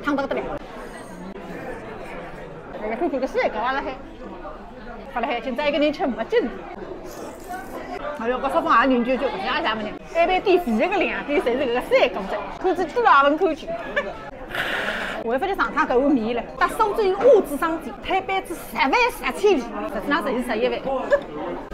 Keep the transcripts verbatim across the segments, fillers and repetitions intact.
烫得不得了。哎呀，看看搿水搞完了还，好了还，现在一个人吃没劲。哎呦，搿说话也人就就搿样下面呢，埃爿店唯一个亮点侪是搿个水果子，看仔搿个也勿看见。我发觉上趟搿碗面了，搭苏州有五子商店，推杯子十万十千里，实际上侪是十一万。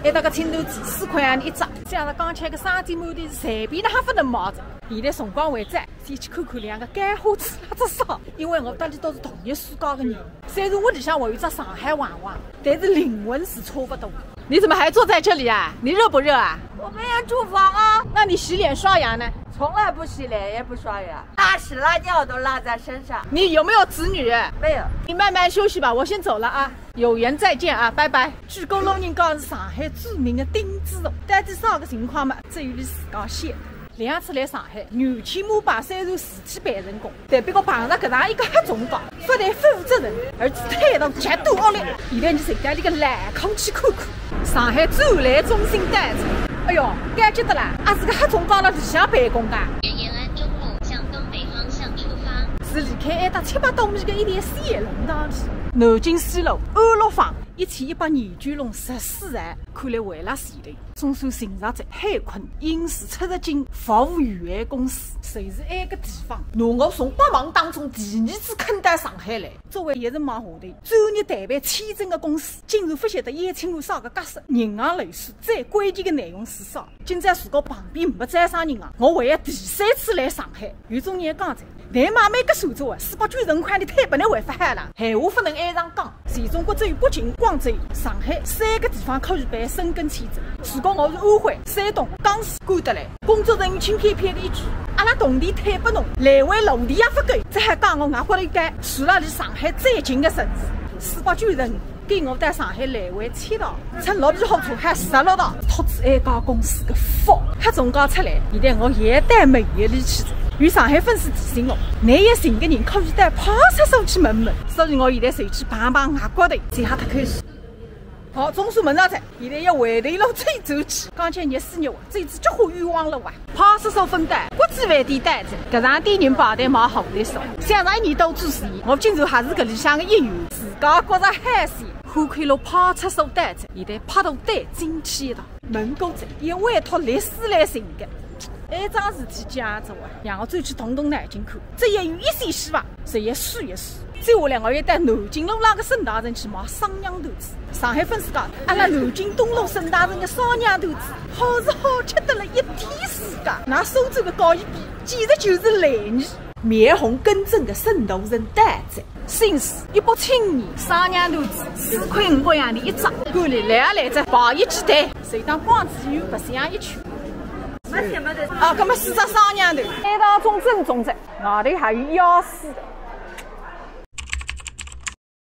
埃搭个青团子四块洋钿一只，像是刚才个生煎馒头是随便哪勿能买着。现在辰光还早，先去看看两个干货子辣做啥，因为我搭伊侪是同一世界个人。虽然屋里向我有只上海娃娃，但是灵魂是差勿多。你怎么还坐在这里啊？你热不热啊？我们也住房啊。那你洗脸刷牙呢？从来不洗脸也不刷牙，拉屎拉尿都拉在身上。你有没有子女？没有。你慢慢休息吧，我先走了啊。有缘再见啊，拜拜。据过路人讲是上海著名的钉子户，到底啥个情况嘛？只有伊自家晓得。两次来上海，原起码把三件事体办成功，但不过碰着搿样一个黑总监，勿但勿负责任，而且态度极度恶劣。现在伊就带伊个烂口气看看，上海最烂中心单子。哎哟，感激得啦，啊是个黑总监辣里向办公个。沿延安中路向东北方向出发。是离开埃搭七百多米个一条线路当中。南京西路安乐坊一千一百廿九弄十四号，看来还辣前头。 总算寻着只海坤影视出入境服务有限公司，就是埃个地方，拿我从百忙当中第二次坑到上海来。作为一直忙下头，专业代办签证的公司，竟然勿晓得邀请我啥个角色，银行流水最关键的内容是啥？今朝如果旁边没招商银行，我还要第三次来上海。有种人讲着， 侬买每个手镯啊，四百九十块钿退拨侬还勿好啦？闲话勿能埃样讲，全中国只有北京、广州、上海三个地方可以办申根签证。如果我是安徽、山东、江苏，管得来。工作人员轻飘飘的一句，阿拉铜钿退拨侬，来回路钿也勿够，搿还讲我外国头该，除了离上海最近的城市，四百九十 跟我到上海来回七趟，乘绿皮火车还十六趟，托仔埃家公司个福，黑总监出来，现在我也到美国里去了。有上海粉丝提醒我，侬要寻个人可以到派出所去问问，所以我现在就去碰碰外国头，这下太开心。好，总算问着了，现在要回头路走走去，刚才热死热活，这次结果冤枉了哇！ 派出所分到，国际饭店到仔，搿场店人排队买好的少，想着一年多之前，我竟然还是搿里向的一员，自家觉着海鲜，虎口路派出所到仔，现在拍拖队进去一趟，门口仔一位托律师来寻个，埃桩事体讲着哇，让我转去动动脑筋看，只要有一线希望， 所以试一试。接下来我要到南京路浪个沈大成去买双酿团子。上海粉丝讲，阿拉南京东路沈大成个双酿团子，好是好吃得了一天世界。拿苏州个搞一比，简直就是烂泥。面红更正个沈大成到仔，新式一百青年双酿团子，四块五角洋钿一只，管伊来也来哉，排一记队，就当逛仔一圈白相一圈。啊，搿么四只双酿团，埃当中正宗哉，外头还有鸭丝的。